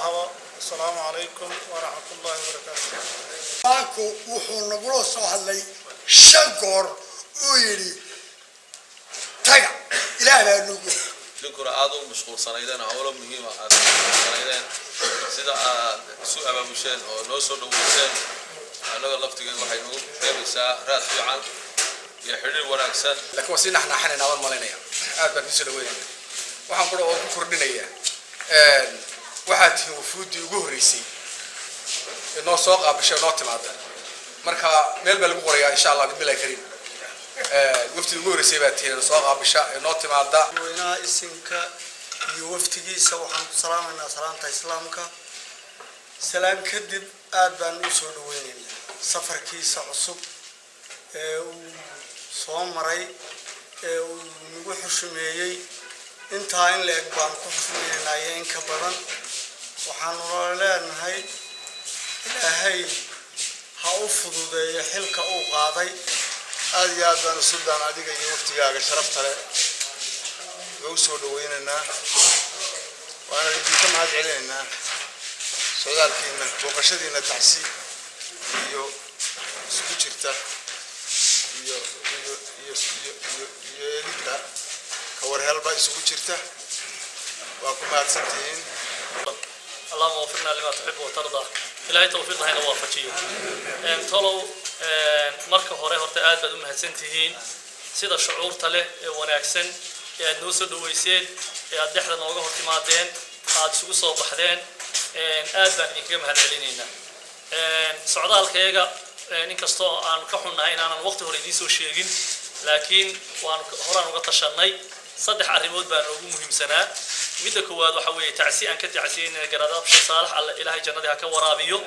Walaalahaba, asalaamu calaykum waraxmatullaahi wabarakaatu. Baanku wuxuu nagula soo hadlay shan goor, uu yidhi taga, Ilaah baa nugu Idinkuna aada u mashquulsanaydeen, howlo muhiima aada mashquulsanaydeen. Sida aad isu abaabusheen oo noo soo dhaweyseen, annaga laftigeen waxay nagu reebaysaa raad fiican iyo xidhiir wanaagsan. Laakiin waa sii naxnaaxanaynaa, waan malaynaya. Aad baan idiin soo dhaweynaya. Waxaan qura oo ku kordhinayaa, waxaad tihiin wufuuddii ugu horreysay ee noo soo qaabishay oo noo timaada. Marka meel baa lagu qorayaa, insha Allah, bismillahi kariim. Wafdii ugu horreysay baa tihiin soo qaabisha ee noo timaada. Madaxweynaha, isinka iyo waftigiisa waxaan ku salaamaynaa salaamta Islaamka. Salaan kadib, aad baan u soo dhaweynaynaa safarkiisa cusub ee uu soo maray ee uu nagu xushumeeyey. Intaa in la eg baan ku xushmeynaynaa iyo in ka badan. Waxaanu leenahay Ilaahay ha u fududeeyo xilka uu qaaday. Aad iyo aad baanu, Suldaan, adiga iyo waftigaaga sharafta leh waa u soo dhaweynaynaa, waana idinka mahad celinaynaa socdaalkiina, booqashadiina tacsi iyo isugu jirta iyo iyo iyo iyo iyo iyo eelidda ka warhelba isugu jirta. Waa ku mahadsantihiin. اللهم وفقنا لما تحب وترضى. Ilaahay tawfiiqda hayna waafajiyo. Tolow, marka hore horta aad baad u mahadsan tihiin sida shucuurta leh ee wanaagsan ee aad noo soo dhaweyseen, ee aad dhexda nooga hor timaadeen, aad isugu soo baxdeen. Aad baan idinkaga mahad celinaynaa. Socdaalkayaga, inkastoo aan ka xunnahay inaanan waqti hore idiin soo sheegin, laakiin waanu horaan uga tashanay. Saddex arrimood baa noogu muhiimsanaa. Midda koowaad waxa weeye tacsi aan ka tacsiyeynaya Garaad Abshir Saalax. Alle Ilaahay jannadii ha ka waraabiyo.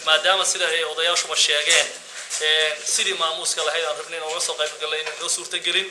Maadaama sida ay odayaashuba sheegeen, sidii maamuuska lahayd aan rabnay inooga soo qayb gallay inaan noo suurtagelin.